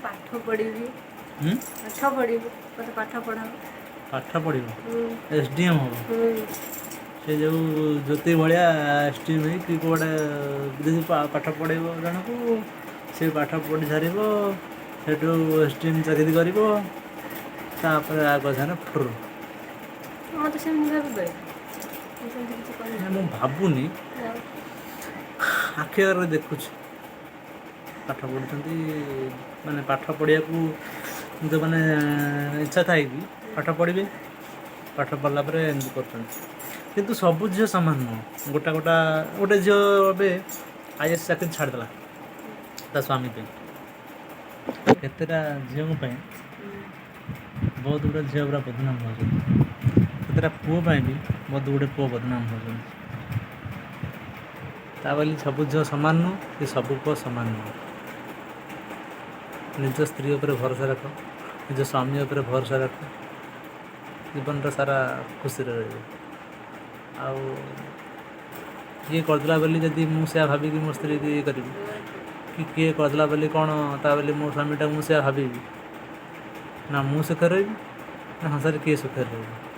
ପାଠ ପଢ଼ିବି। ହୁଁ? ପାଠ ପଢ଼ିବି, ମୋତେ ପାଠ ପଢ଼ାଅ। ପାଠ ପଢ଼ିବ? ହୁଁ। SDM ହବ? ହୁଁ। ସେ ଯେଉଁ ଜ୍ୟୋତି ଭଳିଆ SDM ହେଇକି କୁଆଡ଼େ ଯଦି ପାଠ ପଢ଼େଇବ ଜଣକୁ, ସେ ପାଠ ପଢ଼ି ସାରିବ, ସେଠୁ SDM ଚାକିରି କରିବ, ତାପରେ ଆ କଥା ନା ଫୁର୍। ମୋତେ ସେମିତି ଭାବିପାରିବି, ମୁଁ ସେମିତି କିଛି କରିନି। ନା, ମୁଁ ଭାବୁନି। ଆଉ? ଆଖି ଆଗରେ ଦେଖୁଛି, ପାଠ ପଢ଼ୁଛନ୍ତି, ମାନେ ପାଠ ପଢ଼ିବାକୁ ଯେଉଁମାନେ ଇଚ୍ଛା ଥାଇ ବି ପାଠ ପଢ଼ିବେ, ପାଠ ପଢ଼ିଲା ପରେ ଏମିତି କରୁଛନ୍ତି। କିନ୍ତୁ ସବୁ ଝିଅ ସମାନ ନୁହଁ। ଗୋଟା ଗୋଟା ଗୋଟେ ଝିଅ ଏବେ IAS ଚାକିରି ଛାଡ଼ିଦେଲା ତା ସ୍ୱାମୀ ପାଇଁ। କେତେଟା ଝିଅଙ୍କ ପାଇଁ ବହୁତ ଗୁଡ଼ିଏ ଝିଅ ପୁରା ବଦନାମ ହେଉଛନ୍ତି। କେତେଟା ପୁଅ ପାଇଁ ବି ବହୁତ ଗୁଡ଼ିଏ ପୁଅ ବଦନାମ ହେଉଛନ୍ତି। ତା ବୋଲି ସବୁ ଝିଅ ସମାନ ନୁହଁ କି ସବୁ ପୁଅ ସମାନ ନୁହଁ। ନିଜ ସ୍ତ୍ରୀ ଉପରେ ଭରସା ରଖ, ନିଜ ସ୍ୱାମୀ ଉପରେ ଭରସା ରଖ, ଜୀବନଟା ସାରା ଖୁସିରେ ରହିବ। ଆଉ କିଏ କରିଦେଲା ବୋଲି ଯଦି ମୁଁ ସେୟା ଭାବିକି ମୋ ସ୍ତ୍ରୀକି ଇଏ କରିବି କି କିଏ କରିଦେଲା ବୋଲି କ'ଣ ତା ବୋଲି ମୋ ସ୍ୱାମୀଟାକୁ ମୁଁ ସେୟା ଭାବିବି, ନା ମୁଁ ସୁଖରେ ରହିବି ନା ସଂସାରରେ କିଏ ସୁଖରେ ରହିବ।